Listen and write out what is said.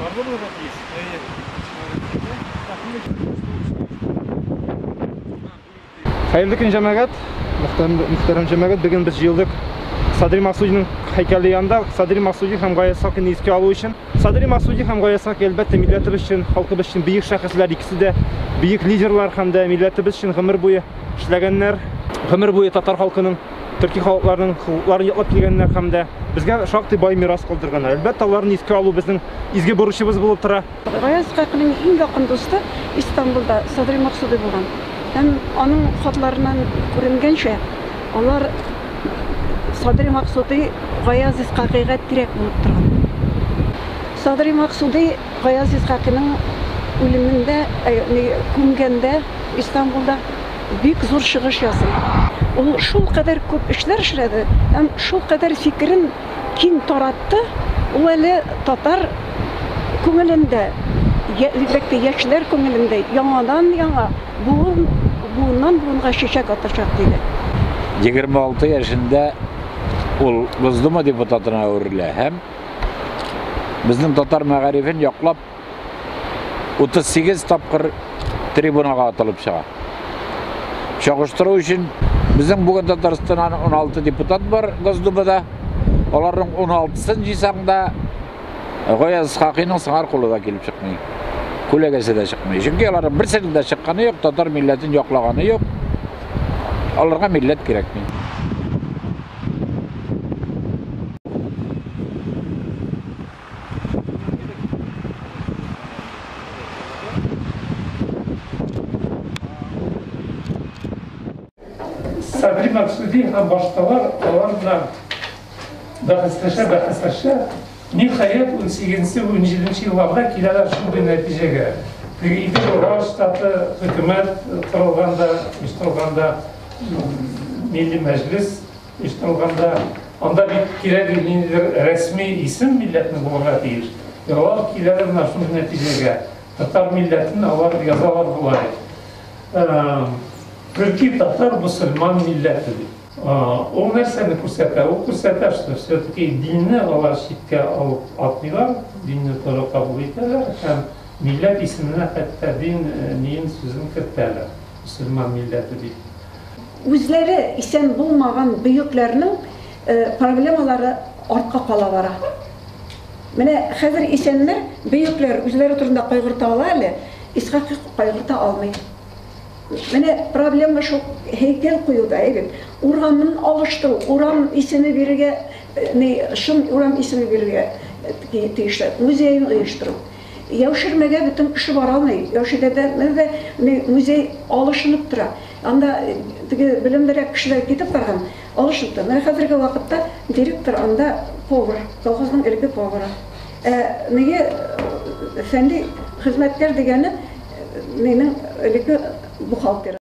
Барда булырга тиеш. Хәерле көн, җәмәгать. Мөхтәрәм җәмәгать, бүген без җыелдык Садри Максудиның һәйкәле янында. Садри Максуди һәм Гаяз Исхакыйны искә алу өчен. Садри Максуди һәм Гаяз Исхакый, әлбәттә, милләтебез өчен, халкыбыз өчен бөек шәхесләр, икесе дә бөек лидерлар һәм дә милләтебез өчен гомер буе эшләгәннәр. Гомер буе татар халкының, төрки халыкларның хокукларын яклап килгәннәр һәм дә безгә шактый бай мирас калдырганнар. Әлбәттә, аларны искә алу безнең изге бурычыбыз булып тора. Гаяз Исхакыйның иң якын дусты Истанбулда Садри Максуди булган. Һәм аның хатларыннан күренгәнчә, алар Садри Максуди Гаяз Исхакыйга терәк булып торган. Садри Максуди Гаяз Исхакыйның үлемендә, күмгәндә Истанбулда бик зур чыгыш ясый. Ул шул кадәр күп эшләр эшләде һәм шул кадәр фикерен киң таратты, ул әле татар күңелендә, бигрәк тә яшьләр күңелендә яңадан-яңа буын, буыннан буынга чәчәк атачак, диде. 26 яшендә ул Госдума депутатына әверелә һәм безнең татар мәгарифен яклап 38 тапкыр трибунага атылып чыга. Чагыштыру өчен, безнең бүген Татарстаннан 16 депутат бар Госдумада. Аларның 16-сын җыйсаң да, Гаяз Исхакыйның сыңар кулы да килеп чыкмый. Күләгәсе дә чыкмый. Чөнки аларның берсенең дә чыкканы юк, татар милләтен яклаганы юк. Аларга милләт кирәкми. Садри Максуди һәм башкалар алар белән бәхәсләшә, бәхәсләшә, ниһаять, 18-17 елларда киләләр шундый нәтиҗәгә. Теге Идел Урал штаты хөкүмәт корылганда, оештырылганда, Милли мәҗлес оештырылганда, анда бит кирәк ниндидер рәсми исем милләтнең булырга тиеш. Алар киләләр менә шундый нәтиҗәгә. Татар милләтен алар язалар болай. Төрки татар мусульман милләте дип. Ул нәрсәне күрсәтә? Ул күрсәтә, что все-таки динне алар читкә алып атмыйлар, динне туры кабул итәләр һәм милләт исеменә хәтта дин ниен сүзен кертәләр, мусульман милләте дип. Үзләре исән булмаган бөекләрнең проблемалары артка кала бара. Менә хәзер исәннәр, бөекләр үзләре турында кайгырта ала әле, Исхакый кайгырта алмый. Менә проблема шул һәйкәл куюда, әйбәт. Урамын алыштыру, урам исеме бирергә, ни, чын урам исеме бирергә тиешләр, музеен оештыру. Яуширмәгә бөтен кеше бара алмый. Яуширмәдә дә музей алышынып тора. Анда теге белемлерәк кешеләр китеп барган, алышынып тора. Менә хәзерге вакытта директор анда повар, колхозның элекке повары. Ә нигә фәнни хезмәткәр дигәне минем элекке бухгалтер.